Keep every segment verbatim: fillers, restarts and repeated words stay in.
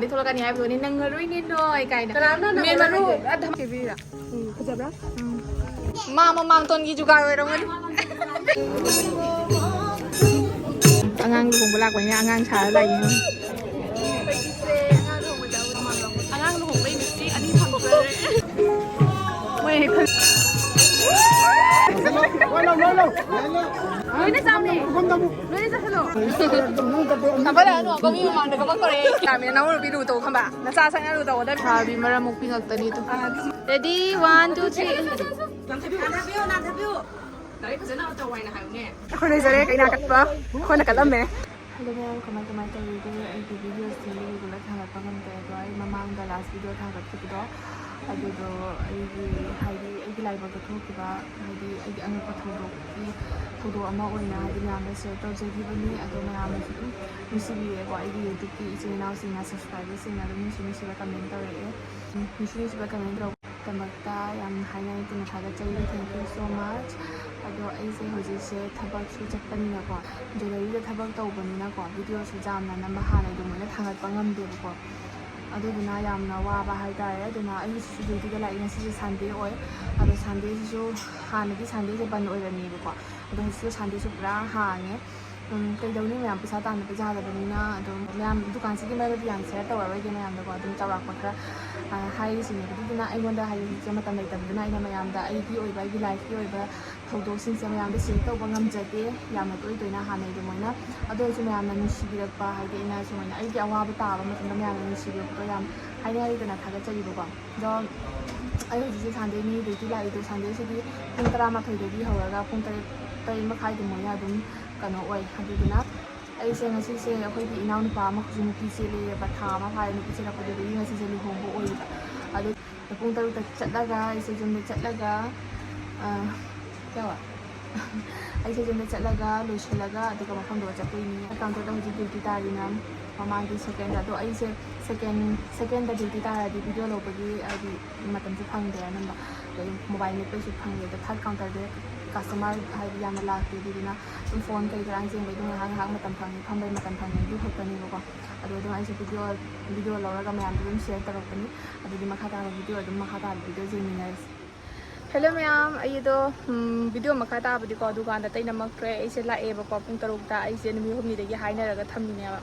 ꯊꯣꯛꯂꯛꯀꯅꯤ ꯍꯥꯏꯕꯗꯨꯅꯤ, "ꯅꯪꯉꯔꯣꯏꯅꯦ ꯅꯣꯏ" ꯀꯥꯏꯅ꯫ ꯀꯅꯥꯅꯣ ꯅꯪ ꯃꯦꯟ ꯃꯔꯨ ꯍꯥꯏꯗꯣꯏꯁꯦ? ꯑ, ꯊꯝ-, ꯎꯝ, ꯐꯖꯕ꯭ꯔꯥ? ꯎꯝ꯫ ꯃꯥ ꯃꯃꯥꯡꯇꯣꯟꯒꯤ ꯖꯨꯒꯥꯏ ꯑꯣꯏꯔꯝꯒꯅꯤ꯫ ꯑꯉꯥꯡ ꯂꯨꯍꯣꯡꯕ ꯂꯥꯛꯄꯅꯤꯅ ꯑꯉꯥꯡ ꯁꯥꯔ ꯂꯥꯛꯏꯅꯤ꯫ ꯑꯉꯥꯡ ꯂꯨꯍꯣꯡꯕꯩ ꯃꯤꯠꯁꯤ ꯑꯅꯤ ꯐꯪꯖꯔꯦ꯫ ꯃꯣꯏ ꯍꯦꯛ ꯈꯜ-, ꯂꯣꯏꯅ ꯆꯥꯎꯅꯦ꯫ ꯂꯣꯏꯅ ꯆꯥꯁꯜꯂꯣ꯫ ꯀꯥꯈꯠꯂꯛꯑꯅꯨ, ꯑꯩꯈꯣꯏ ꯃꯤ ꯃꯃꯥꯡꯗ ꯀꯥꯈꯠꯈ꯭ꯔꯦ꯫ ꯌꯥꯝꯃꯤꯅ ꯅꯪ ꯎꯔꯨ ꯄꯤꯔꯨ ꯇꯧ ꯈꯪꯕ? ꯅꯆꯥ ꯁꯛꯅꯔꯨ ꯇꯧ꯫ ꯁꯥꯕꯤ ꯃꯔꯝ ꯃꯣꯛꯄꯤ ꯉꯥꯛꯇꯅꯤ ꯑꯗꯨ꯫ Ready, one, two, three. ꯅꯥꯟꯊꯕꯤꯌꯨ, ꯅꯥꯟꯊꯕꯤꯌꯨ꯫ ꯂꯥꯏꯔꯤꯛ ꯐꯖꯅ ꯇꯧ ꯍꯥꯏꯅ ꯍꯥꯏꯌꯨꯅꯦ꯫ ꯑꯩꯈꯣꯏ ꯂꯩꯖꯔꯦ ꯀꯩꯅꯥ ꯀꯠꯄ꯫ ꯑꯩꯈꯣꯏꯅ ꯀꯠꯂꯝꯃꯦ꯫ Hello ꯃꯌꯥꯝ, ꯀꯃꯥꯏ ꯀꯃꯥꯏ ꯇꯧꯔꯤꯒꯦ? ꯑꯩꯒꯤ videoꯁꯤ regular ꯊꯥꯒꯠꯄ ꯉꯝꯗꯦ, ꯑꯗꯣ ꯑꯩ ꯃꯃꯥꯡꯗ last video ꯊꯥꯒꯠꯈꯤꯕꯗꯣ, ꯑꯗꯨꯗꯣ ꯑꯩꯒꯤ, ꯍꯥꯏꯗꯤ ꯑꯩꯒꯤ ꯂꯥꯏꯕꯛꯇ ꯊꯣꯛꯈꯤꯕ, ꯍꯥꯏꯗꯤ ꯑꯩꯒꯤ ꯑꯉꯛꯄ ꯊꯧꯗꯣꯛꯀꯤ, ꯊꯧꯗꯣꯛ ꯑꯃ ꯑꯣꯏꯅ ꯍꯥꯏꯗꯤ ꯃꯌꯥꯝꯗ share ꯇꯧꯖꯈꯤꯕꯅꯤ꯫ ꯑꯗꯣ ꯃꯌꯥꯝꯅꯁꯨ ꯑꯗꯨꯝ ꯅꯨꯡꯁꯤꯕꯤꯔꯦꯀꯣ, ꯑꯩꯒꯤ YouTubeꯀꯤ ꯏꯆꯤꯟ ꯏꯅꯥꯎꯁꯤꯡꯅ, subscriberꯁꯤꯡꯅ ꯑꯗꯨꯝ ꯅꯨꯡꯁꯤ ꯅꯨꯡꯁꯤꯕ comment ꯇꯧꯔꯛꯑꯦ꯫ ꯎꯝ, ꯅꯨꯡꯁꯤ ꯅꯨꯡꯁꯤꯕ comment ꯇꯧꯔꯛꯄꯒꯤꯗꯃꯛꯇ ꯌꯥꯝ ꯍꯥꯏꯅ ꯊꯥꯒꯠꯆꯔꯤ, thank you so much꯫ ꯑꯗꯣ ꯑꯩꯁꯦ ꯍꯧꯖꯤꯛꯁꯦ ꯊꯕꯛꯁꯨ ꯆꯠꯄꯅꯤꯅꯀꯣ, jewelleryꯗ ꯊꯕꯛ ꯇꯧꯕꯅꯤꯅꯀꯣ, videoꯁꯨ ꯌꯥꯝꯅ ꯅꯝꯕ ꯍꯥꯟꯅ ꯑꯗꯨꯃꯥꯏꯅ ꯊꯥꯒꯠꯄ ꯉꯝꯗꯦꯕꯀꯣ꯫ ꯑꯗꯨꯗꯨꯅ ꯌꯥꯝꯅ ꯋꯥꯕ ꯍꯥꯏꯇꯥꯔꯦ꯫ ꯑꯗꯨꯅ ꯑꯩꯒꯤꯁꯨ dutyꯗ ꯂꯥꯛꯏ, ꯉꯁꯤꯁꯦ Sunday ꯑꯣꯏ꯫ ꯑꯗꯣ Sundayꯁꯤꯁꯨ ꯍꯥꯟꯅꯗꯤ Sundayꯁꯦ ꯕꯟ ꯑꯣꯏꯔꯝꯃꯦꯕꯀꯣ, ꯑꯗꯣ ꯍꯧꯖꯤꯛꯁꯦ Sundayꯁꯨ ꯄꯨꯔꯥ ꯍꯥꯡꯉꯦ꯫ ꯎꯝ, ꯀꯩꯗꯧꯅꯤ, ꯃꯌꯥꯝ ꯄꯩꯁꯥ ꯇꯥꯟꯗꯕ ꯌꯥꯗꯕꯅꯤꯅ꯫ ꯑꯗꯨꯝ ꯃꯌꯥꯝ ꯗꯨꯀꯥꯟꯁꯤꯒꯤ ꯃꯔꯝꯗꯤ ꯌꯥꯝ share ꯇꯧꯔꯔꯣꯏꯒꯦ ꯃꯌꯥꯝꯗꯀꯣ, ꯑꯗꯨꯝ ꯆꯥꯎꯔꯥꯛꯄ ꯈꯔ, ꯑ, ꯍꯥꯏꯔꯤꯁꯤꯅꯦ꯫ ꯑꯗꯨꯗꯨꯅ ꯑꯩꯉꯣꯟꯗ ꯍꯥꯏꯗꯤ ꯍꯧꯖꯤꯛꯁꯦ ꯃꯇꯝ ꯂꯩꯇꯕꯗꯨꯅ ꯑꯩꯅ ꯃꯌꯥꯝꯗ ꯑꯩꯒꯤ ꯑꯣꯏꯕ, ꯑꯩꯒꯤ lifeꯀꯤ ꯑꯣꯏꯕ ꯊꯧꯗꯣꯛꯁꯤꯡꯁꯦ ꯃꯌꯥꯝꯗ share ꯇꯧꯕ ꯉꯝꯖꯗꯦ꯫ ꯌꯥꯝꯅ ꯇꯣꯏ ꯇꯣꯏꯅ ꯍꯥꯟꯅꯩ ꯑꯗꯨꯃꯥꯏꯅ꯫ ꯑꯗꯨ ꯑꯣꯏꯔꯁꯨ ꯃꯌꯥꯝꯅ ꯅꯨꯡꯁꯤꯕꯤꯔꯛꯄ, ꯍꯥꯏꯗꯤ ꯑꯩꯅ ꯁꯨꯃꯥꯏꯅ ꯑꯩꯒꯤ ꯑꯋꯥꯕ ꯇꯥꯕ ꯃꯇꯝꯗ ꯃꯌꯥꯝꯅ ꯅꯨꯡꯁꯤꯕꯤꯔꯛꯄꯗꯣ ꯌꯥꯝ ꯍꯥꯏꯅꯤꯡꯉꯥꯏ ꯂꯩꯇꯅ ꯊꯥꯒꯠꯆꯔꯤꯕꯀꯣ꯫ ꯑꯗꯣ ꯑꯩ ꯍꯧꯖꯤꯛꯁꯦ Sundayꯅꯤ duty ꯂꯥꯛꯏꯗꯣ, Sundayꯁꯤꯗꯤ ꯄꯨꯡ ꯇꯔꯥꯃꯥꯊꯣꯏꯗꯒꯤ ꯍꯧꯔꯒ ꯄꯨꯡ ꯇꯔꯦꯠ, ꯇꯔꯦꯠ ꯃꯈꯥꯏ ꯑꯗꯨꯃꯥꯏꯅ ꯑꯗꯨꯝ ꯀꯩꯅꯣ ꯑꯣꯏ꯫ ꯑꯗꯨꯗꯨꯅ ꯑꯩꯁꯦ ꯉꯁꯤꯁꯦ ꯑꯩꯈꯣꯏꯒꯤ ꯏꯅꯥꯎꯅꯨꯄꯥ ꯑꯃꯈꯛꯁꯨ ꯅꯨꯄꯤ ꯆꯦꯜꯂꯦꯕ, ꯊꯥ ꯑꯃ ꯐꯥꯔꯦ ꯅꯨꯄꯤ ꯆꯦꯜꯂꯛꯄꯗꯨꯗꯒꯤ ꯉꯁꯤꯁꯦ ꯂꯨꯍꯣꯡꯕ ꯑꯣꯏꯌꯦꯕ꯫ ꯑꯗꯨ ꯄꯨꯡ ꯇꯔꯨꯛꯇ ꯆꯠꯂꯒ ꯑꯩꯁꯦ ꯌꯨꯝꯗ ꯆꯠꯂꯒ, ꯑ, ꯀꯩꯕ? ꯑꯩꯁꯦ ꯌꯨꯝꯗ ꯆꯠꯂꯒ ꯂꯣꯏꯁꯤꯜꯂꯒ ꯑꯗꯨꯒ ꯃꯐꯝꯗꯨꯗ ꯆꯠꯇꯣꯏꯅꯤ꯫ Counterꯗ ꯍꯧꯖꯤꯛ duty ꯇꯥꯔꯤꯅ ꯃꯃꯥꯡꯒꯤ secondꯗ, ꯑꯗꯣ ꯑꯩꯁꯦ second, secondꯗ duty ꯇꯥꯔꯗꯤ video ꯂꯧꯕꯒꯤ ꯍꯥꯏꯗꯤ ꯃꯇꯝꯁꯨ ꯐꯪꯗꯦ ꯑꯅꯝꯕ꯫ ꯑꯗꯩ mobile ꯃꯦꯠꯄꯩꯁꯨ ꯐꯪꯗꯦ꯫ ꯑꯗꯣ third counterꯗ ꯀꯁꯇꯃꯔ ꯍꯥꯏꯗꯤ ꯌꯥꯝꯅ ꯂꯥꯛꯇꯦ꯫ ꯑꯗꯨꯗꯨꯅ ꯑꯗꯨꯝ ꯐꯣꯟ ꯀꯔꯤ ꯀꯔꯥ ꯌꯦꯡꯕꯩ ꯑꯗꯨꯝ ꯉꯥꯏꯍꯥꯛ ꯉꯥꯏꯍꯥꯛ ꯃꯇꯝ ꯐꯪꯉꯤ, ꯐꯝꯕꯩ ꯃꯇꯝ ꯐꯪꯉꯤ, ꯑꯗꯨ ꯈꯛꯇꯅꯦꯕꯀꯣ꯫ ꯑꯗꯣ ꯑꯗꯨꯝ ꯑꯩꯁꯦ ꯚꯤꯗꯤꯑꯣ ꯚꯤꯗꯤꯑꯣ ꯂꯧꯔꯒ ꯃꯌꯥꯝꯗ ꯑꯗꯨꯝ ꯁꯤꯌꯔ ꯇꯧꯔꯛꯄꯅꯤ꯫ ꯑꯗꯨꯗꯤ ꯃꯈꯥ ꯇꯥꯕ ꯚꯤꯗꯤꯑꯣ ꯑꯗꯨꯝ ꯃꯈꯥ ꯇꯥꯕ ꯚꯤꯗꯤꯑꯣ ꯌꯦꯡꯃꯤꯟꯅꯔꯁꯤ꯫ ꯍꯦꯜꯂꯣ ꯃꯌꯥꯝ, ꯑꯩꯗꯣ ꯎꯝ, ꯚꯤꯗꯤꯑꯣ ꯃꯈꯥ ꯇꯥꯕꯗꯤꯀꯣ ꯗꯨꯀꯥꯟꯗ ꯑꯇꯩ ꯅꯝꯃꯛꯇ꯭ꯔꯦ꯫ ꯑꯩꯁꯦ ꯂꯥꯛꯑꯦꯕꯀꯣ ꯄꯨꯡ ꯇꯔꯨꯛꯇ꯫ ꯑꯩꯁꯦ ꯅꯨꯃꯤꯠ ꯍꯨꯝꯅꯤꯗꯒꯤ ꯍꯥꯏꯅꯔꯒ ꯊꯝꯃꯤꯅꯦꯕ꯫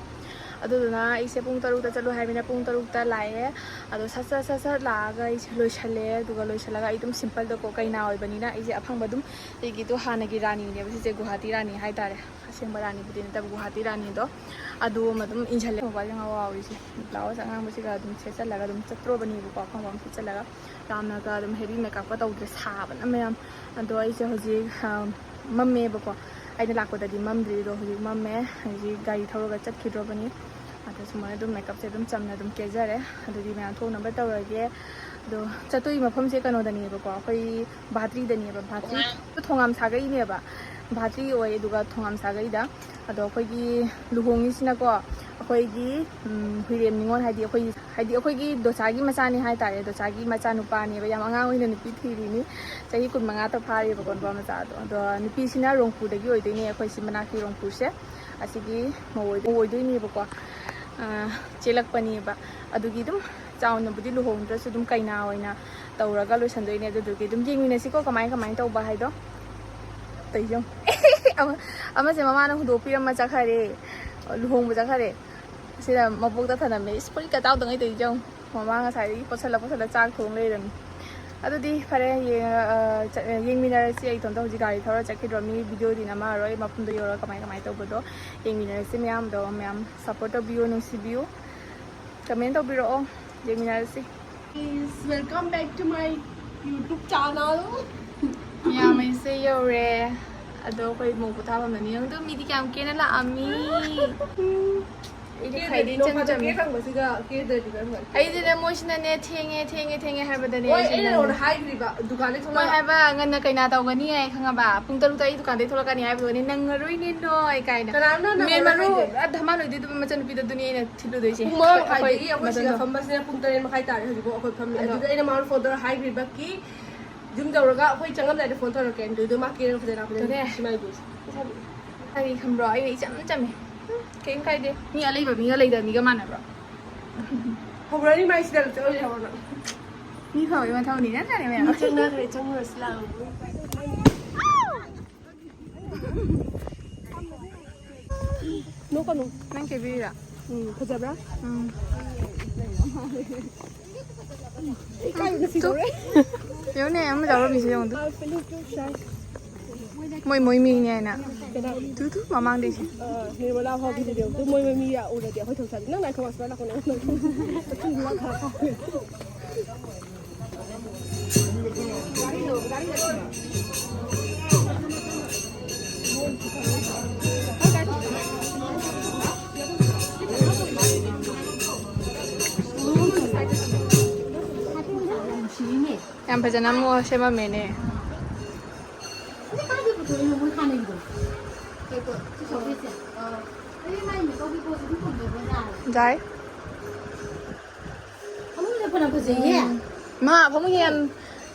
ꯑꯗꯨꯗꯨꯅ ꯑꯩꯁꯦ ꯄꯨꯡ ꯇꯔꯨꯛꯇ ꯆꯠꯂꯨ ꯍꯥꯏꯕꯅꯤꯅ ꯄꯨꯡ ꯇꯔꯨꯛꯇ ꯂꯥꯛꯑꯦ꯫ ꯑꯗꯣ ꯁꯠ ꯁꯠ ꯁꯠ ꯁꯠ ꯂꯥꯛꯑꯒ ꯑꯩꯁꯦ ꯂꯣꯏꯁꯜꯂꯦ꯫ ꯑꯗꯨꯒ ꯂꯣꯏꯁꯜꯂꯒ ꯑꯩ ꯑꯗꯨꯝ ꯁꯤꯝꯄꯜꯗꯀꯣ, ꯀꯩꯅꯥ ꯑꯣꯏꯕꯅꯤꯅ ꯑꯩꯁꯦ ꯑꯐꯪꯕ ꯑꯗꯨꯝ, ꯑꯩꯒꯤꯗꯣ ꯍꯥꯟꯅꯒꯤ ꯔꯥꯅꯤꯅꯦꯕ ꯁꯤꯁꯦ, ꯒꯨꯍꯥꯇꯤ ꯔꯥꯅꯤ ꯍꯥꯏꯇꯥꯔꯦ꯫ ꯑꯁꯦꯡꯕ ꯔꯥꯅꯤꯕꯨꯗꯤ ꯅꯠꯇꯕ ꯒꯨꯍꯥꯇꯤ ꯔꯥꯅꯤꯗꯣ, ꯑꯗꯨ ꯑꯃ ꯑꯗꯨꯝ ꯏꯟꯁꯤꯜꯂꯦ꯫ ꯃꯣꯕꯥꯏꯜꯁꯦ ꯉꯥꯎꯔꯤꯁꯦ꯫ ꯕ꯭ꯂꯥꯎꯁ ꯑꯉꯥꯡꯕꯁꯤꯒ ꯑꯗꯨꯝ ꯁꯦꯠꯆꯜꯂꯒ ꯑꯗꯨꯝ ꯆꯠꯇ꯭ꯔꯣꯕꯅꯦꯕꯀꯣ, ꯑꯐꯪꯕ ꯑꯃ ꯁꯦꯠꯆꯜꯂꯒ꯫ ꯌꯥꯝꯅꯒ ꯑꯗꯨꯝ ꯍꯦꯚꯤ ꯃꯦꯀꯞꯀ ꯇꯧꯗ꯭ꯔꯦ, ꯁꯥꯕꯅ ꯃꯌꯥꯝ꯫ ꯑꯗꯣ ꯑꯩꯁꯦ ꯍꯧꯖꯤꯛ ꯑ, ꯃꯝꯃꯦꯕꯀꯣ꯫ ꯑꯩꯅ ꯂꯥꯛꯄꯗꯗꯤ ꯃꯝꯗ꯭ꯔꯤ, ꯑꯗꯣ ꯍꯧꯖꯤꯛ ꯃꯝꯃꯦ꯫ ꯍꯧꯖꯤꯛ ꯒꯥꯔꯤ ꯊꯧꯔꯒ ꯆꯠꯈꯤꯗ꯭ꯔꯣꯕꯅꯤ꯫ ꯑꯗꯣ ꯁꯨꯃꯥꯏꯅ ꯑꯗꯨꯝ ꯃꯦꯀꯞꯁꯦ ꯑꯗꯨꯝ ꯆꯝꯅ ꯑꯗꯨꯝ ꯀꯦꯖꯔꯦ꯫ ꯑꯗꯨꯗꯤ ꯃꯌꯥꯝ ꯊꯣꯛꯅꯕ ꯇꯧꯔꯒꯦ꯫ ꯑꯗꯣ ꯆꯠꯇꯣꯏ ꯃꯐꯝꯁꯦ ꯀꯩꯅꯣꯗꯅꯦꯕꯀꯣ, ꯑꯩꯈꯣꯏ ꯚꯥꯇ꯭ꯔꯤꯗꯅꯦꯕ꯫ ꯚꯥꯇ꯭ꯔꯤ ꯊꯣꯉꯥꯝ ꯁꯥꯒꯩꯅꯦꯕ꯫ ꯚꯥꯇ꯭ꯔꯤ ꯑꯣꯏ, ꯑꯗꯨꯒ ꯊꯣꯉꯥꯝ ꯁꯥꯒꯩꯗ꯫ ꯑꯗꯣ ꯑꯩꯈꯣꯏꯒꯤ ꯂꯨꯍꯣꯡꯉꯤꯁꯤꯅꯀꯣ, ꯑꯩꯈꯣꯏꯒꯤ ꯎꯝ, ꯍꯨꯏꯔꯦꯝ ꯅꯤꯉꯣꯜ, ꯍꯥꯏꯗꯤ ꯑꯩꯈꯣꯏꯒꯤ, ꯍꯥꯏꯗꯤ ꯑꯩꯈꯣꯏꯒꯤ ꯗꯣꯆꯥꯒꯤ ꯃꯆꯥꯅꯤ ꯍꯥꯏꯇꯥꯔꯦ꯫ ꯗꯣꯆꯥꯒꯤ ꯃꯆꯥꯅꯨꯄꯥꯅꯦꯕ꯫ ꯌꯥꯝ ꯑꯉꯥꯡ ꯑꯣꯏꯅ ꯅꯨꯄꯤ ꯊꯤꯔꯤꯅꯤ꯫ ꯆꯍꯤ ꯀꯨꯟꯃꯉꯥ ꯇ ꯐꯥꯔꯦꯕꯀꯣ ꯅꯨꯄꯥ ꯃꯆꯥꯗꯣ꯫ ꯑꯗꯣ ꯅꯨꯄꯤꯁꯤꯅ ꯔꯣꯡꯄꯨꯔꯗꯒꯤ ꯑꯣꯏꯗꯣꯏꯅꯦ, ꯑꯩꯈꯣꯏ ꯁꯤ ꯃꯅꯥꯛꯀꯤ ꯔꯣꯡꯄꯨꯔꯁꯦ꯫ ꯑꯁꯤꯒꯤ ꯃꯧ ꯑꯣꯏꯗꯣꯏꯅꯦꯕꯀꯣ꯫ ꯑ, ꯆꯦꯜꯂꯛꯄꯅꯦꯕ꯫ ꯑꯗꯨꯒꯤ ꯑꯗꯨꯝ ꯆꯥꯎꯅꯕꯨꯗꯤ ꯂꯨꯍꯣꯡꯗ꯭ꯔꯁꯨ ꯑꯗꯨꯝ ꯀꯩꯅꯥ ꯑꯣꯏꯅ ꯇꯧꯔꯒ ꯂꯣꯏꯁꯟꯗꯣꯏꯅꯦ꯫ ꯑꯗꯨꯗꯨꯒꯤ ꯑꯗꯨꯝ ꯌꯦꯡꯃꯤꯟꯅꯁꯤꯀꯣ, ꯀꯃꯥꯏ ꯀꯃꯥꯏꯅ ꯇꯧꯕ ꯍꯥꯏꯗꯣ꯫ ꯇꯧꯏꯁꯦ ꯌꯦꯡꯉꯨ꯫ ꯑꯃ-, ꯑꯃꯁꯦ ꯃꯃꯥꯅ ꯍꯨꯟꯗꯣꯛꯄꯤꯔꯝꯃ ꯆꯠꯈꯔꯦ, ꯂꯨꯍꯣꯡꯕ ꯆꯠꯈꯔꯦ꯫ ꯁꯤꯗ ꯃꯕꯣꯛꯇ ꯊꯅꯝꯃꯦ꯫ ꯏꯁ, ꯐꯨꯔꯤꯠꯀ ꯑꯇꯥꯎꯗꯉꯩ ꯇꯧꯏꯁꯦ ꯌꯦꯡꯉꯨ꯫ ꯃꯃꯥ ꯉꯁꯥꯏꯗꯒꯤ ꯄꯣꯠꯁꯜꯂ ꯄꯣꯠꯁꯜꯂ ꯆꯥꯛ ꯊꯣꯡ ꯂꯩꯔꯝꯃꯤ꯫ ꯑꯗꯨꯗꯤ ꯐꯔꯦ, ꯌꯦꯡꯉ-, ꯑ, ꯆꯠ-, ꯌꯦꯡꯃꯤꯟꯅꯔꯁꯤ꯫ ꯑꯩ ꯏꯇꯣꯝꯇ ꯍꯧꯖꯤꯛ ꯒꯥꯔꯤ ꯊꯧꯔ ꯆꯠꯈꯤꯗ꯭ꯔꯣ꯫ ꯃꯤ ꯚꯤꯗꯤꯑꯣꯗꯤ ꯅꯝꯃꯛꯑꯔꯣꯏ, ꯃꯐꯝꯗꯣ ꯌꯧꯔꯒ ꯀꯃꯥꯏ ꯀꯃꯥꯏ ꯇꯧꯕꯗꯣ ꯌꯦꯡꯃꯤꯟꯅꯔꯁꯤ ꯃꯌꯥꯝꯗꯣ꯫ ꯃꯌꯥꯝ ꯁꯞꯄꯣꯔꯠ ꯇꯧꯕꯤꯌꯨ, ꯅꯨꯡꯁꯤꯕꯤꯌꯨ, ꯀꯃꯦꯟ ꯇꯧꯕꯤꯔꯛꯑꯣ꯫ ꯌꯦꯡꯃꯤꯟꯅꯔꯁꯤ꯫ Please welcome back to my YouTube channel. ꯃꯌꯥꯝ, ꯑꯩꯁꯦ ꯌꯧꯔꯦ꯫ ꯑꯗꯣ ꯑꯩꯈꯣꯏ ꯃꯧ ꯄꯣꯊꯥꯐꯝꯗꯅꯤ꯫ ꯌꯦꯡꯉꯨꯗꯣ, ꯃꯤꯗꯤ ꯀꯌꯥꯝ ꯀꯦꯅ ꯂꯥꯛꯑꯝꯃꯤ꯫ ꯑꯩꯗꯤ ꯈ꯭ꯋꯥꯏꯗꯒꯤ ꯏꯆꯝ ꯆꯝꯃꯤ꯫ ꯀꯦ ꯈꯪꯕꯁꯤꯒ ꯀꯦꯗ꯭ꯔꯗꯤ ꯀꯔꯝ ꯀꯥꯟꯗ? ꯑꯩꯗꯤꯅꯦ, ꯃꯣꯏꯁꯤꯅꯅꯦ, "ꯊꯦꯡꯉꯦ, ꯊꯦꯡꯉꯦ, ꯊꯦꯡꯉꯦ" ꯍꯥꯏꯕꯗꯅꯦ ꯍꯣꯏ, ꯑꯩꯁꯤꯅ ꯑꯩꯅ ꯅꯪ-, ꯅꯉꯣꯟꯗ ꯍꯥꯏꯈ꯭ꯔꯤꯕ, ꯗꯨꯀꯥꯟꯗꯩ ꯃꯣꯏ ꯊꯣꯛꯂꯛꯑꯣ꯫ ꯍꯥꯏꯕ, "ꯉꯟꯅ ꯀꯩꯅꯥ ꯇꯧꯒꯅꯤ" ꯍꯥꯏ, ꯈꯪꯉꯕ? "ꯄꯨꯡ ꯇꯔꯨꯛꯇ ꯑꯩ ꯗꯨꯀꯥꯟꯗꯩ ꯊꯣꯛꯂꯛꯀꯅꯤ" ꯍꯥꯏꯕꯗꯨꯒꯅꯦ, "ꯅꯪꯉꯔꯣꯏꯅꯦ ꯅꯣꯏ" ꯀꯥꯏꯅ꯫ ꯀꯅꯥꯝꯅ ꯃꯦꯟ ꯅꯪꯉꯔꯣꯏ ꯃꯔꯨ ꯍꯥꯏꯗꯦ꯫ ꯑ, ꯙꯃꯥꯟ ꯑꯣꯏꯗꯣꯏꯗꯨꯕ ꯃꯆꯟꯅꯨꯄꯤꯗꯣ ꯑꯗꯨꯅꯤ ꯑꯩꯅ ꯊꯤꯜꯂꯨꯗꯣꯏꯁꯦ꯫ ꯄꯨꯡ ꯃꯉꯥ ꯑꯩꯈꯣꯏ ꯃꯈꯥꯏꯗꯒꯤ ꯑꯩꯈꯣꯏ ꯁꯤꯗ ꯃꯗꯨꯅ ꯐꯝꯕꯁꯤꯅ ꯄꯨꯡ ꯇꯔꯦꯠ ꯃꯈꯥꯏ ꯇꯥꯔꯦ ꯍꯧꯖꯤꯛꯐꯥꯎ ꯑꯩꯈꯣꯏ ꯐꯝꯃꯤ꯫ ꯑꯗꯣ ꯑꯗꯨꯗ ꯑꯩꯅ ꯃꯥꯉꯣꯟꯗ ꯐꯣꯟ ꯇꯧꯔ ꯍꯥꯏꯈ꯭ꯔꯤꯕ ꯀꯤ ꯌꯨꯝ ꯌꯧꯔꯒ ꯑꯩꯈꯣꯏ ꯆꯪꯉꯝꯗꯥꯏꯗ ꯐꯣꯟ ꯇꯧꯔꯛꯀꯦ꯫ ꯑꯗꯨꯗꯣ ꯃꯥ ꯀꯦꯔꯒ ꯐꯖꯅ ꯂꯥꯛꯄꯅꯦ꯫ ꯇꯧꯔꯦ꯫ ꯁꯤ ꯃꯥꯏ ꯕꯨꯁ꯫ ꯀꯔꯤ ꯈꯟꯕ꯭ꯔꯣ? ꯑꯩꯅ ꯏꯆꯝ ꯆꯝꯃꯦ꯫ ꯀꯩꯝ ꯀꯥꯏꯗꯦ꯫ ꯃꯤ ꯑꯂꯩꯕ ꯃꯤꯒ ꯂꯩꯗꯕ ꯃꯤꯒ ꯃꯥꯟꯅꯕ꯭ꯔꯣ? ꯍꯧꯔꯅꯤ ꯃꯥꯏꯁꯤꯗ ꯂꯣꯏ ꯍꯧꯔꯅꯤ꯫ ꯃꯤ ꯐꯕꯒꯤ ꯃꯊꯧꯅꯤ ꯅꯠꯇ꯭ꯔꯅꯦ ꯃꯌꯥꯝ? ꯃꯤ ꯆꯪꯅꯈ꯭ꯔꯦ, ꯆꯪꯉꯨꯔꯁꯤ ꯂꯥꯛꯑꯣ꯫ ꯅꯣꯛꯀꯅꯨ꯫ ꯅꯪ ꯀꯦꯕꯤꯔꯤꯔꯥ? ꯎꯝ, ꯐꯖꯕ꯭ꯔꯥ? ꯎꯝ꯫ ꯏꯀꯥꯏꯕꯅ ꯁꯤꯗꯧꯔꯦ꯫ ꯌꯦꯡꯉꯨꯅꯦ, ꯑꯃ ꯌꯥꯎꯔꯝꯃꯤꯁꯦ ꯌꯦꯡꯉꯨ ꯑꯗꯨ꯫ ꯃꯣꯏ, ꯃꯣꯏ ꯃꯤꯅꯦ ꯍꯥꯏꯅ꯫ ꯀꯅꯥ? ꯇꯨ, ꯇꯨ, ꯃꯃꯥꯡꯗꯩꯁꯦ꯫ ꯑ, ꯅꯤꯔꯃꯂꯥ ꯐꯥꯎ ꯚꯤꯗꯤꯑꯣ꯫ ꯑꯗꯨ ꯃꯣꯏ ꯃꯃꯤ ꯎꯔꯗꯤ ꯑꯩꯈꯣꯏ ꯊꯧꯁꯥꯗꯦ꯫ ꯅꯪ ꯅꯥꯏꯈꯣ, ꯑꯁꯨꯃꯥꯏꯅ ꯂꯥꯛꯀꯅꯣ꯫ ꯌꯥꯝ ꯐꯖꯅ ꯑꯃꯨꯛ ꯁꯦꯝꯃꯝꯃꯦꯅꯦ꯫ ꯌꯥꯏ꯫ ꯐꯃꯨꯡꯗ ꯐꯅ ꯐꯖꯩꯌꯦ꯫ ꯎꯝ꯫ ꯃꯥ ꯐꯃꯨꯡ ꯌꯥꯝ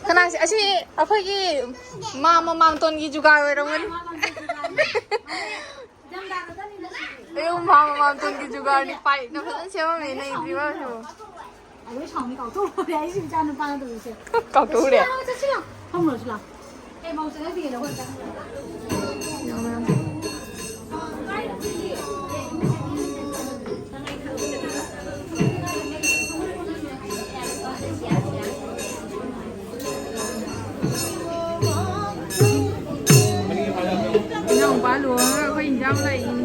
ꯀꯅꯥꯁꯦ? ꯑꯁꯤ ꯑꯩꯈꯣꯏꯒꯤ ꯃꯥ ꯃꯃꯥꯡꯇꯣꯟꯒꯤ ꯖꯨꯒꯥꯏ ꯑꯣꯏꯔꯝꯒꯅꯤ꯫ ꯑꯌꯨꯛ ꯃꯥ ꯃꯃꯥꯡꯇꯣꯟꯒꯤ ꯖꯨꯒꯥꯏꯅꯤ꯫ ꯄꯥꯏꯞꯅ ꯐꯖꯅ ꯁꯦꯝꯃꯝꯃꯦ ꯅꯩꯗ꯭ꯔꯤꯕ ꯁꯤꯕꯨ꯫ ꯑꯗꯩ ꯁꯥꯎꯅꯤ ꯀꯥꯎꯊꯣꯛꯎꯔꯦ ꯑꯩꯁꯨ ꯏꯆꯥ ꯅꯨꯄꯥꯅ ꯇꯧꯔꯤꯁꯦ꯫ ꯀꯥꯎꯊꯣꯛꯎꯔꯦ꯫ ꯆꯠꯁꯤ ꯂꯥꯎ, ꯆꯠꯁꯤ ꯂꯥꯎ꯫ ꯐꯝꯃꯨꯔꯁꯤ ꯂꯥꯎ꯫ ꯑꯦ, ꯃꯧ ꯆꯪꯉꯛꯄꯤꯒꯦ ꯅꯈꯣꯏ ꯆꯪꯉꯛꯑꯣ꯫ ꯏꯅꯥꯎꯄꯥ ꯂꯨꯍꯣꯡꯉꯒ ꯑꯩꯈꯣꯏ ꯏꯟꯖꯥꯡ ꯂꯩꯏꯅꯤ꯫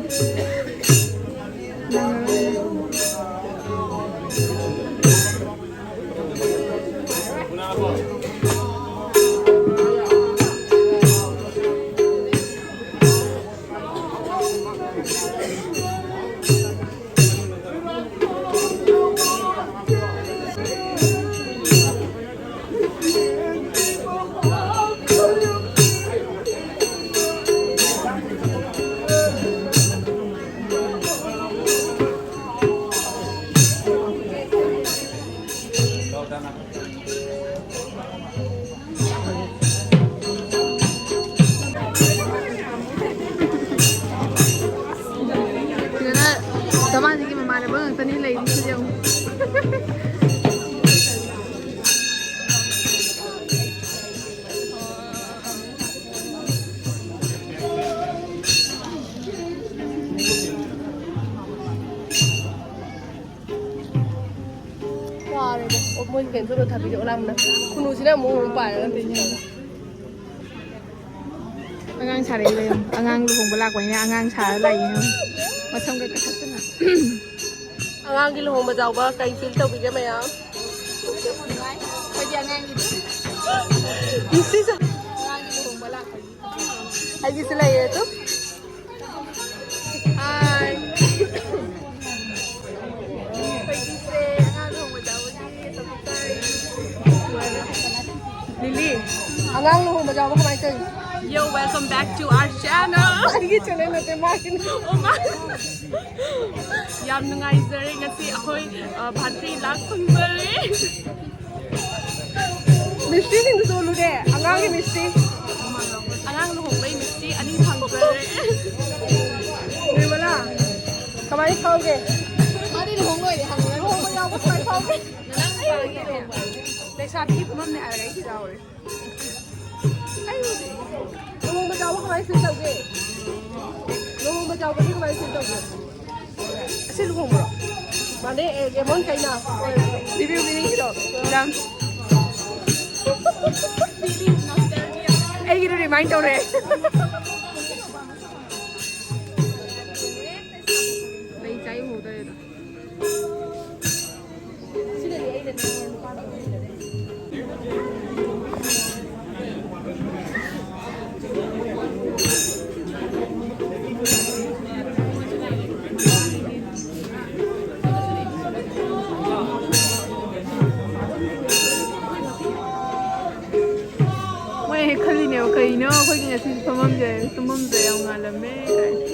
ꯉꯥꯛꯇꯅꯤ ꯂꯩꯔꯤꯁꯦ ꯌꯦꯡꯉꯨ꯫ ꯋꯥꯔꯦꯗ꯫ ꯑꯣ, ꯃꯣꯏ ꯀꯩꯅꯣ ꯇꯧꯔ ꯊꯥꯕꯤꯔꯛꯑꯣ ꯂꯥꯎꯅ꯫ ꯈꯨꯅꯨꯁꯤꯅ ꯑꯃꯨꯛ ꯑꯃꯨꯛ ꯄꯥꯏꯔꯒ ꯇꯧꯔꯤꯁꯦ꯫ ꯑꯉꯥꯡ ꯁꯥꯔꯛꯏꯕ ꯌꯦꯡꯉꯨ꯫ ꯑꯉꯥꯡ ꯂꯨꯍꯣꯡꯕ ꯂꯥꯛꯄꯅꯤꯅ ꯑꯉꯥꯡ ꯁꯥꯔ ꯂꯥꯛꯏꯅꯦ ꯌꯦꯡꯉꯨ꯫ ꯃꯁꯝꯒ ꯀꯛꯊꯠꯇꯅ꯫ ꯑꯉꯥꯡꯒꯤ ꯂꯨꯍꯣꯡꯕ ꯌꯥꯎꯕ ꯀꯩ ꯐꯤꯜ ꯇꯧꯕꯤꯒꯦ ꯃꯌꯥꯝ? ꯑꯩꯈꯣꯏꯗꯤ ꯑꯉꯥꯡꯒꯤꯗꯤ꯫ ꯅꯨꯡꯁꯤꯁꯨ꯫ ꯑꯉꯥꯡꯒꯤ ꯂꯨꯍꯣꯡꯕ ꯂꯥꯛꯄꯒꯤ꯫ ꯑꯩꯒꯤꯁꯨ ꯂꯩꯌꯦ ꯑꯗꯨ꯫ ꯍꯥꯏ꯫ ꯑꯩꯈꯣꯏꯒꯤꯁꯦ ꯑꯉꯥꯡ ꯂꯨꯍꯣꯡꯕ ꯌꯥꯎꯕꯒꯤ ꯆꯥꯎꯈꯠꯆꯔꯤ꯫ ꯂꯤꯂꯤ, ꯑꯉꯥꯡ ꯂꯨꯍꯣꯡꯕ ꯌꯥꯎꯕ ꯀꯃꯥꯏꯅ ꯇꯧꯔꯤ? Yo, welcome back to our channel. ꯑꯩꯒꯤ ꯆꯦꯅꯦꯜ ꯅꯠꯇꯦ, ꯃꯥꯒꯤꯅꯤ꯫ Oh my. ꯌꯥꯝ ꯅꯨꯡꯉꯥꯏꯖꯔꯦ ꯉꯁꯤ ꯑꯩꯈꯣꯏ, ꯑ, ꯚꯥꯟꯇ꯭ꯔꯤ ꯂꯥꯛ ꯐꯪꯖꯔꯦ꯫ ꯃꯤꯁꯇ꯭ꯔꯤꯁꯤꯡꯗꯨꯁꯨ ꯎꯠꯂꯨꯅꯦ, ꯑꯉꯥꯡꯒꯤ ꯃꯤꯁꯇ꯭ꯔꯤ꯫ ꯑꯉꯥꯡ ꯂꯨꯍꯣꯡꯕꯩ ꯃꯤꯁꯇ꯭ꯔꯤ ꯑꯅꯤ ꯐꯪꯖꯔꯦ꯫ ꯅꯤꯔꯃꯂꯥ, ꯀꯃꯥꯏꯅ ꯐꯥꯎꯒꯦ? ꯃꯥꯗꯤ ꯂꯨꯍꯣꯡ ꯂꯣꯏꯔꯦ ꯍꯪꯉꯨꯔꯅꯨ꯫ ꯂꯨꯍꯣꯡꯕ ꯌꯥꯎꯕ ꯀꯃꯥꯏꯅ ꯐꯥꯎꯒꯦ? ꯅꯅꯥꯎ ꯅꯨꯄꯥꯒꯤ ꯂꯨꯍꯣꯡꯕ꯫ ꯂꯩꯁꯥꯕꯤꯒꯤ ꯐꯝꯐꯝꯅꯦ ꯍꯥꯏꯔꯒ ꯑꯩꯁꯨ ꯌꯥꯎꯔꯦ꯫ ꯑꯩ ꯂꯨꯍꯣꯡꯕ ꯆꯥꯎꯕ ꯀꯃꯥꯏ ꯐꯤꯜ ꯇꯧꯒꯦ? ꯂꯨꯍꯣꯡꯕ ꯆꯥꯎꯕꯗꯤ ꯀꯃꯥꯏ ꯐꯤꯜ ꯇꯧꯒꯦ? ꯑꯁꯤ ꯂꯨꯍꯣꯡꯕ꯭ꯔꯣ? ꯃꯥꯅꯦ, ꯑꯦ, ꯔꯦꯃꯣꯟ ꯀꯩꯅ? ꯔꯤꯚꯤꯌꯨ ꯄꯤꯅꯤꯡꯉꯤꯔꯣ? ꯌꯥꯝ꯫ ꯑꯩꯒꯤꯗꯣ ꯔꯤꯃꯥꯏꯟ ꯇꯧꯔꯦ꯫ ꯂꯩ ꯆꯥꯏ ꯎꯍꯧꯗꯔꯦꯗ꯫ ꯃꯣꯏ ꯍꯦꯛ ꯈꯜꯂꯤꯅꯦꯕ, "ꯀꯩꯅꯣ ꯑꯩꯈꯣꯏꯒꯤ ꯉꯁꯤꯁꯨ ꯐꯝꯐꯝꯁꯦ, ꯇꯨꯝꯐꯝꯁꯦ ꯌꯥꯝ ꯉꯥꯜꯂꯝꯃꯦ" ꯀꯥꯏꯅ꯫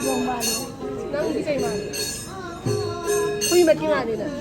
ꯌꯣꯡ ꯃꯥꯜꯂꯦ꯫ ꯅꯪꯗꯤ ꯀꯩ ꯃꯥꯜꯂꯤ? ꯍꯨꯏ ꯃꯊꯤ ꯃꯥꯜꯂꯤ ꯅꯪ꯫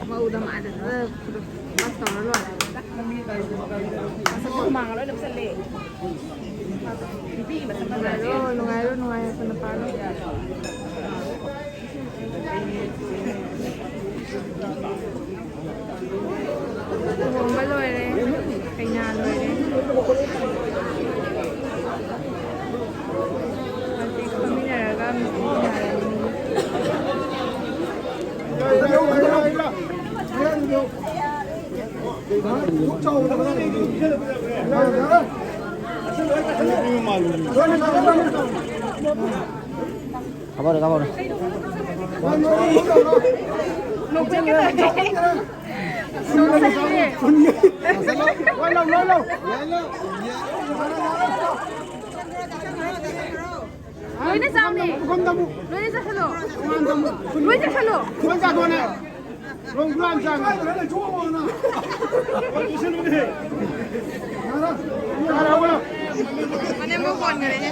ꯃꯧꯗ ꯃꯥꯗ ꯄꯥꯁ ꯇꯧꯔ ꯂꯣꯏꯔꯦ꯫ ꯃꯁꯛꯇꯣ ꯍꯨꯃꯥꯡꯒ ꯂꯣꯏꯅ ꯆꯠꯂꯦ꯫ ꯅꯨꯄꯤꯒꯤ ꯃꯁꯛ ꯅꯨꯡꯉꯥꯏꯔꯣ, ꯅꯨꯡꯉꯥꯏꯔꯣ, ꯅꯨꯡꯉꯥꯏꯔꯣ, ꯅꯨꯄꯥꯗꯣ꯫ ꯂꯨꯍꯣꯡꯕ ꯂꯣꯏꯔꯦ, ꯀꯩꯅꯥ ꯂꯣꯏꯔꯦ꯫ ꯍꯧꯖꯤꯛ ꯐꯝꯃꯤꯟꯅꯔꯒ ꯃꯤꯁꯤꯡ ꯁꯥꯟꯅꯔꯅꯤ꯫ ꯀꯥꯄꯔꯦ, ꯀꯥꯄꯔꯦ꯫ ꯂꯣꯏꯅ ꯆꯥꯎꯅꯦ꯫ ꯂꯣꯏꯅ ꯆꯥꯁꯜꯂꯣ꯫ ꯂꯣꯏ ꯆꯥꯁꯜꯂꯣ꯫ ꯃꯅꯦꯝꯕꯣꯛ ꯀꯣꯟꯈꯔꯦꯅꯦ꯫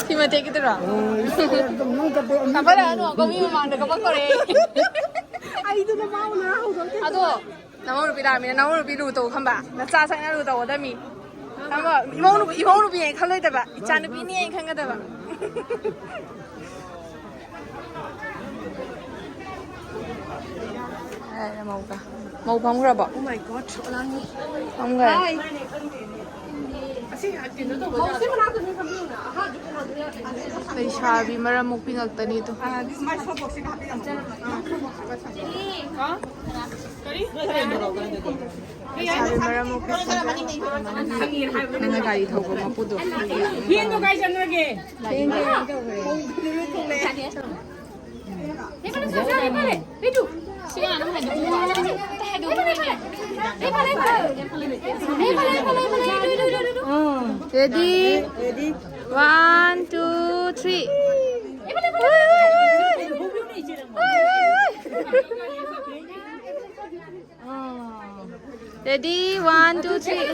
ꯁꯤ ꯃꯇꯦꯛꯀꯤꯗꯨꯔꯣ? ꯀꯥꯈꯠꯂꯛꯑꯅꯨ, ꯑꯩꯈꯣꯏ ꯃꯤ ꯃꯃꯥꯡꯗ ꯀꯥꯄꯛꯇꯧꯔꯦ꯫ ꯑꯩꯗꯨꯅ ꯃꯥꯕꯨ ꯉꯔꯥꯡ ꯍꯧꯗꯣꯛꯇꯦ꯫ ꯑꯗꯣ ꯅꯃꯧ ꯅꯨꯄꯤ ꯂꯥꯛꯑꯃꯤꯅ ꯅꯃꯧ ꯅꯨꯄꯤ ꯂꯨ ꯇꯧ ꯈꯪꯕ? ꯅꯆꯥ ꯁꯛꯅ ꯂꯨ ꯇꯧꯒꯗꯕꯅꯤ꯫ ꯈꯪꯕ? ꯏꯃꯧ ꯅꯨꯄꯤ, ꯏꯃꯧ ꯅꯨꯄꯤ ꯍꯥꯏꯅ ꯈꯜꯂꯣꯏꯗꯕ, ꯏꯆꯥ ꯅꯨꯄꯤꯅꯤ ꯍꯥꯏꯅ ꯈꯟꯒꯗꯕ꯫ ꯑꯦ, ꯃꯧꯒ꯫ ꯃꯧ ꯐꯝꯈ꯭ꯔꯕꯣ? Oh my God, ꯊꯣꯛꯂꯛꯑꯅꯤ꯫ ꯐꯝꯈ꯭ꯔꯦ꯫ Hi. ꯑꯁꯤ ꯀꯩꯅꯣ ꯇꯧꯕ ꯌꯥꯗ꯭ꯔꯣ? ꯂꯩꯁꯥꯕꯤ ꯃꯔꯝ ꯃꯣꯛꯄꯤ ꯉꯥꯛꯇꯅꯤꯗꯣ꯫ ꯑꯥ, ꯑꯗꯨ ꯃꯥꯏ ꯁꯣꯞ ꯕꯣꯛꯁꯁꯤꯗ ꯍꯥꯞꯄꯤꯔꯝꯃꯣ꯫ ꯑꯥ, ꯁꯣꯞ ꯕꯣꯛꯁꯁꯤꯗ ꯍꯥꯞꯄꯤꯔꯝꯃꯣ꯫ ꯍꯥ? ꯄꯩꯁꯥꯗꯨ ꯃꯔꯝ ꯃꯣꯛꯄ ꯁꯥꯕ꯫ ꯅꯪꯅ ꯒꯥꯔꯤ ꯊꯧꯕ ꯃꯄꯨꯗꯣ꯫ ꯚꯦꯟꯗꯣ ꯀꯥꯏ ꯆꯠꯈ꯭ꯔꯒꯦ? Ready? One, two, three. Ready? One, two, three.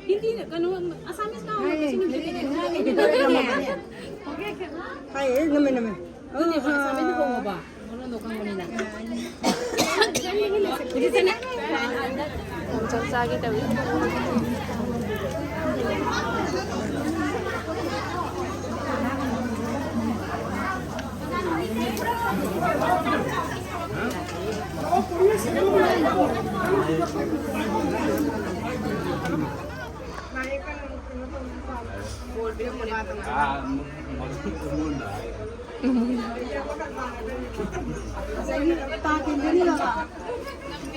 Hindi, ano, Assamese ka, ano, kasi hindi ka. Hi, eh, naman, naman. Hindi, Assamese ko ba? Ano, ano, kang muna. Hindi, sana. ꯆꯥꯛ ꯆꯥꯒꯦ ꯇꯧꯔꯤ꯫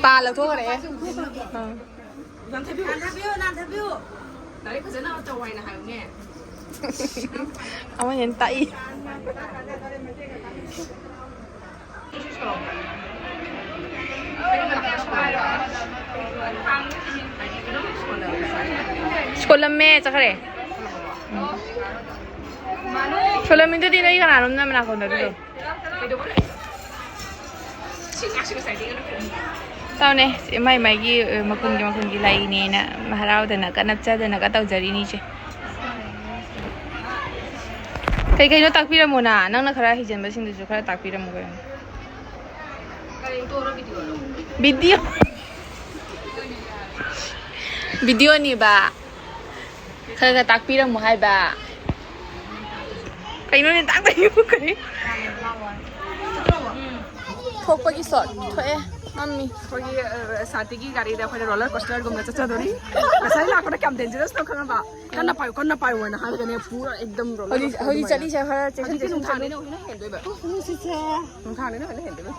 ꯄꯥ ꯂꯧꯊꯣꯛꯈ꯭ꯔꯦ꯫ ꯑꯥ꯫ ꯅꯥꯟꯊꯕꯤꯌꯨ, ꯅꯥꯟꯊꯕꯤꯌꯨ, ꯅꯥꯟꯊꯕꯤꯌꯨ꯫ ꯂꯥꯏꯔꯤꯛ ꯐꯖꯅ ꯇꯧ ꯍꯥꯏꯅ ꯍꯥꯏꯌꯨꯅꯦ꯫ ꯑꯃ ꯍꯦꯟꯅ ꯇꯥꯛꯏ꯫ ꯁꯣꯜꯂꯝꯃꯦ, ꯆꯠꯈ꯭ꯔꯦ꯫ ꯎꯝ꯫ ꯁꯣꯜꯂꯝꯃꯤꯗꯨꯗꯤ ꯅꯣꯏ ꯀꯅꯥꯅꯣꯝꯅ ꯃꯅꯥꯀꯣꯡꯗ ꯑꯗꯨꯗꯣ꯫ ꯇꯧꯅꯦ, ꯁꯤ ꯃꯥꯏ ꯃꯥꯏꯒꯤ, ꯑ, ꯃꯈꯨꯟꯒꯤ ꯃꯈꯨꯟꯒꯤ ꯂꯥꯏꯅꯦꯅ ꯍꯔꯥꯎꯗꯅꯒ ꯅꯞꯆꯗꯅꯒ ꯇꯧꯖꯔꯤꯅꯤꯁꯦ꯫ ꯀꯩ ꯀꯩꯅꯣ ꯇꯥꯛꯄꯤꯔꯝꯃꯣꯅ, ꯅꯪꯅ ꯈꯔ ꯍꯩꯖꯟꯕꯁꯤꯡꯗꯨꯁꯨ ꯈꯔ ꯇꯥꯛꯄꯤꯔꯝꯃꯣ ꯀꯩꯅꯣ꯫ ꯚꯤꯗꯤꯑꯣ꯫ ꯚꯤꯗꯤꯑꯣꯅꯤꯕ꯫ ꯈꯔ ꯈꯔ ꯇꯥꯛꯄꯤꯔꯝꯃꯣ ꯍꯥꯏꯕ꯫ ꯀꯩꯅꯣꯅꯦ ꯇꯥꯛꯄꯤꯌꯨ ꯀꯩ? ꯊꯣꯛꯄꯒꯤ ꯁꯣꯠ ꯊꯣꯛꯑꯦ꯫ ꯃꯝꯃꯤ꯫ ꯑꯩꯈꯣꯏꯒꯤ ꯁꯥꯟꯇꯤꯒꯤ ꯒꯥꯔꯤꯗ ꯑꯩꯈꯣꯏꯅ ꯔꯣꯂꯔ ꯀꯣꯁꯇꯔꯒꯨꯝꯅ ꯆꯠꯆꯗꯣꯔꯤ꯫ ꯉꯁꯥꯏ ꯂꯥꯛꯄꯗ ꯀꯌꯥꯝ ꯗꯦꯟꯖꯔꯁꯅꯣ ꯈꯪꯉꯕ? ꯀꯟꯅ ꯄꯥꯏꯌꯨ, ꯀꯟꯅ ꯄꯥꯏꯌꯨ ꯍꯥꯏꯅ ꯍꯥꯏꯔꯒꯅꯦ, ꯄꯨꯔꯥ ꯑꯦꯛꯗꯝ ꯔꯣꯂꯔ ꯍꯧꯖꯤꯛ ꯀꯣꯁꯇꯔ ꯍꯧꯖꯤꯛ ꯑꯗꯨꯃꯥꯏꯅ꯫ ꯆꯠꯂꯤꯁꯦ ꯈꯔ ꯆꯦꯛꯁꯤꯟ ꯍꯧꯖꯤꯛꯇꯤ ꯆꯦꯛꯁꯤꯟ ꯅꯨꯡꯊꯥꯡꯅꯤꯅ ꯆꯠꯂꯨ꯫ ꯍꯧꯖꯤꯛꯅ ꯍꯦꯟꯗꯣꯏꯕ꯫ ꯅꯨꯡꯊꯥꯡꯅꯤꯅ ꯍꯦꯟꯅ ꯍꯦꯟꯗꯣꯏꯕ꯫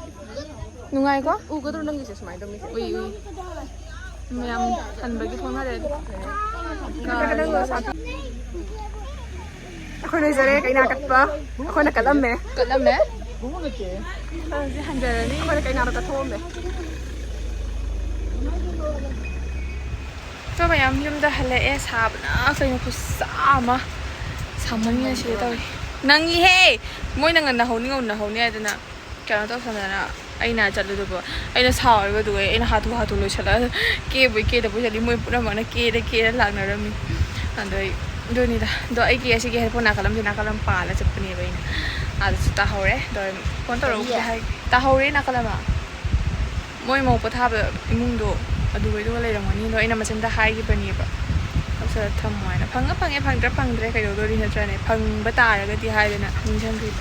ꯅꯨꯡꯉꯥꯏꯀꯣ? ꯎꯒꯗ꯭ꯔꯣ ꯅꯪꯒꯤꯁꯦ ꯁꯨꯃꯥꯏꯅ ꯇꯧꯅꯤꯁꯦ? ꯎꯏ, ꯎꯏ꯫ ꯃꯌꯥꯝ ꯍꯟꯕꯒꯤ ꯊꯣꯡꯅꯔꯦ꯫ ꯑꯩꯈꯣꯏ ꯂꯩꯖꯔꯦ ꯀꯩꯅꯥ ꯀꯠꯄ꯫ ꯑꯩꯈꯣꯏꯅ ꯀꯠꯂꯝꯃꯦ꯫ ꯀꯠꯂꯝꯃꯦ꯫ ꯍꯧꯖꯤꯛ ꯍꯟꯖꯔꯅꯤ꯫ ꯑꯩꯈꯣꯏꯅ ꯀꯩꯅꯥꯗꯣ ꯀꯠꯊꯣꯛꯑꯝꯃꯦ꯫ ꯑꯩꯈꯣꯏ ꯃꯌꯥꯝ ꯌꯨꯝꯗ ꯍꯜꯂꯛꯑꯦ꯫ ꯁꯥꯕꯅ ꯀꯩꯅꯣ ꯈꯨꯠꯁꯥ ꯑꯃ꯫ ꯁꯥꯃꯟꯅ ꯁꯤꯒꯦ ꯇꯧꯔꯦ꯫ ꯅꯪꯉꯤꯍꯦ! ꯃꯣꯏꯅ ꯉꯟꯅ ꯍꯧꯅꯤ, ꯉꯟꯅ ꯍꯧꯅꯤ ꯍꯥꯏꯗꯅ ꯀꯩꯅꯣ ꯇꯧꯁꯟꯗꯅ ꯑꯩꯅ ꯆꯠꯂꯨꯗꯕ꯫ ꯑꯩꯅ ꯁꯥꯎꯔꯤꯕ ꯑꯗꯨꯒ ꯑꯩꯅ ꯍꯥꯊꯨ ꯍꯥꯊꯨ ꯂꯣꯏꯁꯤꯜꯂꯒ ꯀꯦꯕꯣꯏ ꯀꯦꯗꯕꯣꯏ ꯆꯠꯂꯤ꯫ ꯃꯣꯏ ꯄꯨꯝꯅꯃꯛꯅ ꯀꯦꯗ ꯀꯦꯗ ꯂꯥꯛꯅꯔꯝꯃꯤ꯫ ꯑꯗꯣ ꯑꯩ ꯑꯗꯨꯅꯤꯗ꯫ ꯑꯗꯣ ꯑꯩꯒꯤ ꯑꯁꯤꯒꯤ ꯍꯦꯠꯐꯣꯟ ꯅꯥꯀꯜ ꯑꯃꯁꯦ ꯅꯥꯀꯜ ꯑꯃ ꯄꯥꯜꯂ ꯆꯠꯄꯅꯦꯕ ꯑꯩꯅ꯫ ꯑꯗꯨꯁꯨ ꯇꯥꯍꯧꯔꯦ꯫ ꯑꯗꯣ ꯐꯣꯟ ꯇꯧꯔꯛꯎꯕꯗꯤ ꯍꯥꯏ꯫ ꯇꯥꯍꯧꯔꯦ ꯅꯥꯀꯜ ꯑꯃ꯫ ꯃꯣꯏ ꯃꯧ ꯄꯣꯊꯥꯕ ꯏꯃꯨꯡꯗꯣ ꯑꯗꯨꯒꯩꯗꯨꯒ ꯂꯩꯔꯝꯒꯅꯤ꯫ ꯑꯗꯣ ꯑꯩꯅ ꯃꯆꯤꯟꯗ ꯍꯥꯏꯈꯤꯕꯅꯦꯕ꯫ ꯂꯧꯁꯜꯂ ꯊꯝꯃꯣ ꯍꯥꯏꯅ꯫ ꯐꯪꯉ ꯐꯪꯉꯦ, ꯐꯪꯗ꯭ꯔ ꯐꯪꯗ꯭ꯔꯦ, ꯀꯩꯗꯧꯗꯣꯔꯤ ꯅꯠꯇ꯭ꯔꯅꯦ? ꯐꯪꯕ ꯇꯥꯔꯒꯗꯤ ꯍꯥꯏꯗꯅ ꯅꯤꯡꯁꯤꯡꯈ꯭ꯔꯤꯕ꯫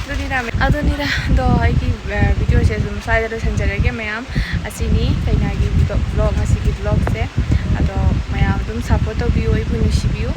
ꯑꯗꯨꯅꯤꯗ, ꯑꯗꯨꯅꯤꯗ꯫ ꯑꯗꯣ ꯑꯩꯒꯤ, ꯑ, ꯚꯤꯗꯤꯑꯣꯁꯦ ꯑꯗꯨꯝ ꯁ꯭ꯋꯥꯏꯗ ꯂꯣꯏꯁꯤꯟꯖꯔꯒꯦ ꯃꯌꯥꯝ꯫ ꯑꯁꯤꯅꯤ ꯀꯩꯅꯥꯒꯤ ꯚꯤꯂꯣꯒ, ꯉꯁꯤꯒꯤ ꯚꯤꯂꯣꯒꯁꯦ꯫ ꯑꯗꯣ ꯃꯌꯥꯝ ꯑꯗꯨꯝ ꯁꯞꯄꯣꯔꯠ ꯇꯧꯕꯤꯌꯨ, ꯑꯩꯕꯨ ꯅꯨꯡꯁꯤꯕꯤꯌꯨ꯫